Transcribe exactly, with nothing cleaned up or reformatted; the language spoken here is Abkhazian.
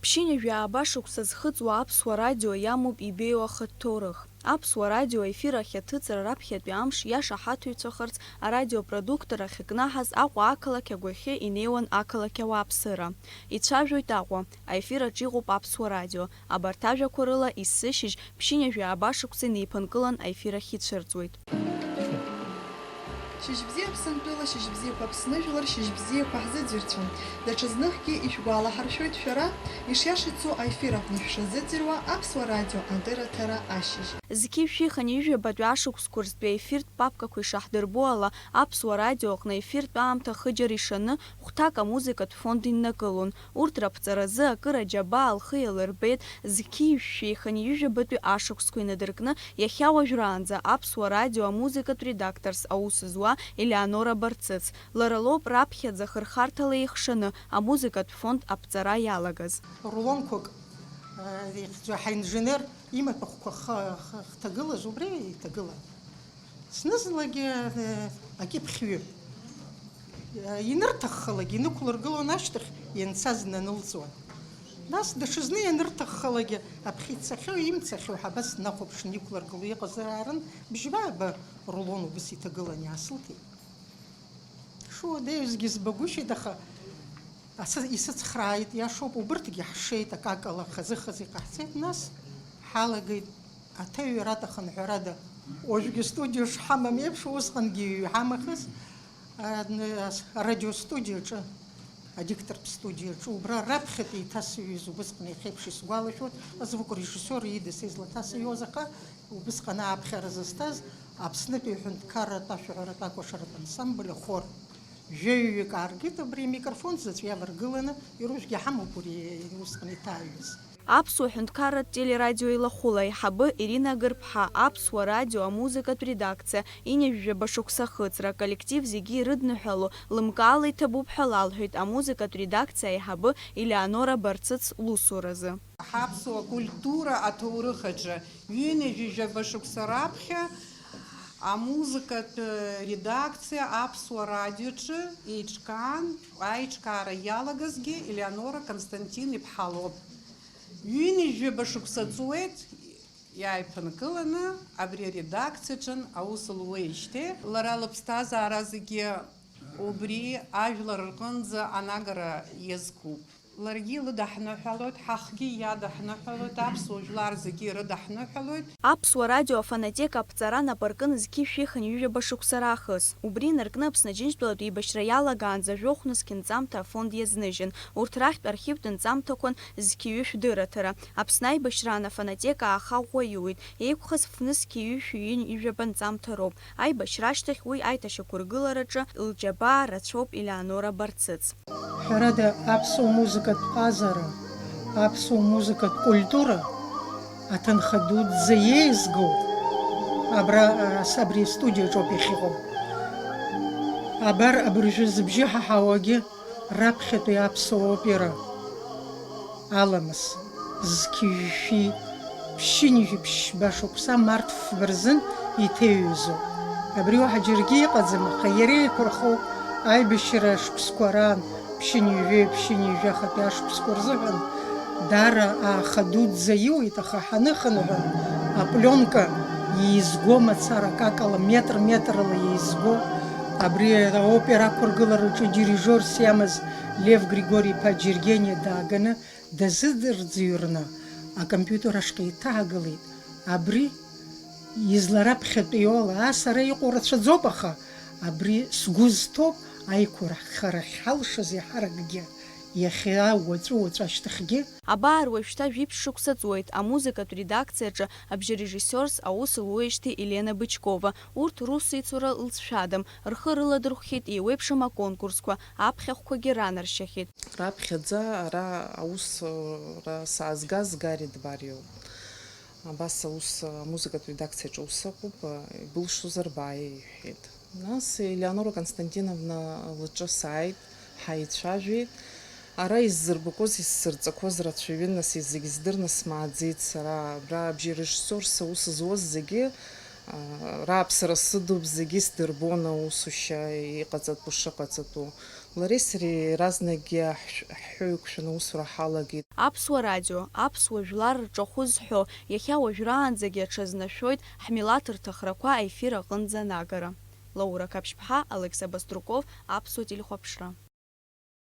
Ԥшьынҩажәи ааба шықәса зхыҵуа Аԥсуа радио иамоуп ибеиоу ахатә ҭоурых. Аԥсуа радио аефир ахь аҭыҵра раԥхьатәи амш иашаҳаҭыҩцәахарц арадиопродуктор ахькнаҳаз Аҟәа ақалақь агәахьы инеиуан ақалақь ауааԥсыра. Ицәажәоит Аҟәа, аефир аҿы иҟоуп Аԥсуа радио. Абарҭ ажәақәа рыла есышьыжь ԥшьынҩажәи ааба шықәса инеиԥынкылан аефир ахь ицәырҵуеит. Шьыжьбзиа Аԥсынтәыла, шьыжьбзиақәа Аԥсны жәлар, шьыжьбзиақәа ҳзыӡырҩцәа. Даҽазныкгьы ишәгәалаҳаршәоит шәара, ишиашацо аефир аҟны шәшазыӡырҩуа Аԥсуа радио адырраҭара ашьыжь. Зқьи жәшәи хынҩажәи жәабатәи ашықәсқәа рзтәи аефиртә папкақәа ишаҳдырбо ала, Аԥсуа радио аҟны аефиртә аамҭа хыџьара ишаны, хәҭак амузыкатә фонд иннакылон. Урҭ раԥҵаразы акыр аџьабаа лхы иалырбеит, зқьи жәшәи хынҩажәи жәабатәи ашықәсқәа инадыркны, иахьа уажәраанӡа Аԥсуа радио амузыкатә редакторс аус зуа Елеонора Барцыц. Лара лоуп раԥхьаӡа хырхарҭала еихшаны амузыкатә фонд аԥҵара иалагаз. Рулонқәак, э, ихьӡ-, ҳаинженер имаҭәахәқәа х-, х-, хҭагылаз убри иҭагылан. Зны-зынлагьы, э, акьыԥхьҩы, э, инырҭаххалак инықәлыргылон ашьҭахь, ианцаз днанылҵуан. Нас даҽазны ианырҭаххалакгьы аԥхьа ицахьоу, имцахьоу ҳәа абас днахәаԥшны иқәлыргыло иҟазар аарын, бжьба-ааба рулон убас иҭагылан иаасылҭеит. Шуадаҩызгьы збагәышьеит, аха асы-, исыцхрааит, иашоуп, убырҭгьы ҳшеит, акакала хазы-хазы иҟаҳҵеит, нас ҳалагеит аҭыҩрада, хынҳәрада. Уажәгьы студиа шҳамам еиԥш, усҟангьы ҩ-, ҳамахыз, а, ны-, ас-, арадиостудиаҿы, адиктортә студиаҿы, убра раԥхьатәи иҭасыҩыз убысҟан иахьеиԥш исгәалашәоит, азвукорежиссиор иида сизлаҭасыҩуаз, аха убысҟан ааԥхьара зысҭаз Аԥснытәи аҳәынҭқарратә ашәаҳәаратә акәашаратә ансамбль ахор. Жәаҩаҩык ааргеит, абри амикрофон заҵә иаларгыланы, иружәгьы ҳамоуп уи усҟан иҭааҩыз. Аԥсуа ҳәынҭқарратә телерадио илахәыла аиҳабы Ирина Гырԥҳа Аԥсуа радио амузыкатә редакциа ҩынҩажәи жәаба шықәса ахыҵра, аколлектив зегьы ирыдныҳәало лымкаала иҭабуп ҳәа лалҳәеит амузыкатә редакциа аиҳабы Елеонора Барцыц лусуразы. Ҳаԥсуа культура аҭоурых аҿы ҩынҩажәи жәаба шықәса раԥхьа амузыкатә редакциа Аԥсуа радиоҿы еиҿкаан, аиҿкаара иалагазгьы Елеонора Константин-иԥҳа лоуп. Ҩынҩажәи жәаба шықәса ҵуеит иааиԥынкыланы абри аредакциаҿын аус луеижьҭеи. Лара лыԥсҭазаара зегьы убри ажәлар рҟынӡа анагара иазкуп. Ларгьы илыдаҳныҳәалоит, ҳахгьы иадаҳныҳәалоит, аԥсуа жәлар зегьы ирыдаҳныҳәалоит. Аԥсуа радио афонотека аԥҵара нап аркын зқьи жәшәи хынҩажәи жәаба шықәса раахыс. Убри инаркны Аԥсны Аџьынџьтәылатә еибашьра иалагаанӡа жәохә нызқь нҵамҭа афонд иазныжьын. Урҭ рахьтә архивтә нҵамҭақәан зқьи ҩышә дырраҭара. Аԥсны аибашьраан афонотека ааха ӷәӷәа иуит. Еиқәхаз фнызқьи ҩышәи ҩынҩажәи жәаба нҵамҭа роуп. Аибашьра ашьҭахь уи аиҭашьақәыргылараҿы лџьабаа рацәоуп Елеонора Барцыц. Ҳәарада, аԥсуа музыкатә ҟазара, аԥсуа музыкатә культура аҭынха дуӡӡа иеизгоу абра, ас, абри астудиаҿоуп иахьыҟоу. Абар, абыржәы зыбжьы ҳаҳауагьы раԥхьатәи аԥсуа опера Аламыс, зқьи жәшәи ԥшьынҩажәи ԥшьба шықәса март фба рзын иҭеиҩызоуп. Абри уаҳа џьаргьы иҟаӡам, аха иара еиқәырхоуп аибашьра ашықәсқәа раан, ԥшьынҩажәи ԥшьынҩажәи ахатәи ашықәсқәа рзыҳәан даара ааха дуӡӡа иуеит, аха ҳаныхынҳәы, апленка еизго мацара, акакала метр-метрала еизго, абри аопера ақәыргылараҿы дирижиорс иамаз Лев Григори-иԥа Џьергениа дааганы дазыдырӡырҩрны акомпиутер ашҟа иҭаагалеит. Абри излараԥхьатәиоу ала, ас ара иҟоу рацәаӡоуп, аха абри сгәы зҭоуп, аиқәырхара ахьҳалшаз еиҳаракгьы, иахьа, уаҵәы, уаҵәы ашьҭахьгьы. Абар уажәшьҭа жәиԥшь шықәса ҵуеит амузыкатә редакциаҿы абжьарежиссиорс аус луеижьҭеи Елена Бычкова. Урҭ русеицура лҵшәадам, рхы рыладырхәхьеит еиуеиԥшым аконкурсқәа, аԥхьахәқәагьы ранаршьахьеит. Раԥхьаӡа ара аус, ра саазгаз Гарри Дбарио. Абас аус, амузыкатә редакциаҿы аус ыҟоуп, ибылшозар бааи, иҳәеит. Нас Елеонора Константиновна лҿы сааит, ҳаицәажәеит. Ара исзырбақәоз, исзырҵақәоз рацәаҩын, нас зегь здырны смааӡеит сара. Абра абжьарежиссиорс аус зуаз зегьы, а, рааԥсара сыдуп, зегьы сдырбон аусушьа иҟаҵатәу шыҟаҵатәу. Лареи сареи иаразнакгьы ҳшә-, ҳҳәы еиқәшәаны аусура ҳалагеит. Аԥсуа радио, аԥсуа жәлар рҿахәы зҳәо, иахьа уажәраанӡагьы аҽазнашәоит ҳмилаҭ рҭахрақәа аефир аҟынӡа анагара. Лаура Қаԥшьԥҳа, Алықьса Баструков, Аԥсуа телехәаԥшра.